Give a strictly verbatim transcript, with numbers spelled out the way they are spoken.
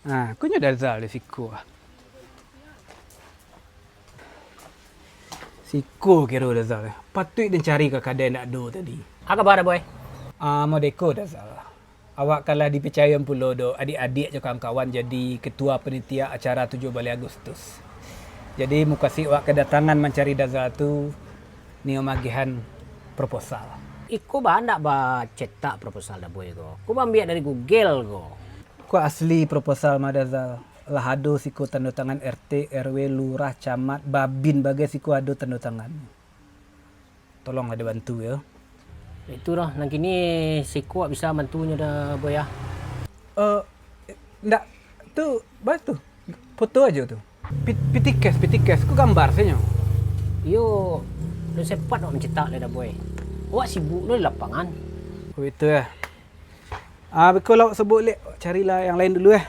Ha, ko nyo Dazal di siko. Siko kiro Dazal. Patuik den cari ka kadai ndak ado tadi. Apo kaba, Da Boy? Ah, modeko Dazal. Awak kan lah dipicayoan pulo dek adiak-adiak jo kawan-kawan jadi ketua panitia acara tujuah baleh Agustus. Jadi, mukasuik awak kadatangan mancari Dazal tu, nio magiahan proposal. Iko baa ndak bacetak proposal, Da Boy, ko? Ko baambiak dari Google ko. Ko asli proposal mah, Dazal. Lah ado siko tando tangan R T, R W, lurah, camat, babin bagai siko ado tando tangan. Tolonglah dibantu yo. Itu dah, nan kini siko awak bisa bantunyo Da Boy, ah. Eh, ndak, tu, baa tu. Foto ajo tu. Pi-, pitih cash, pitih cash. Ko gambar sajo. Iyo, alun sempat awak mancetak lai, Da Boy. Awak sibuk lo di lapangan. Ko itu yo. Ah, beko lah awak sobok, Lek. Carilah yang lain dulu, eh.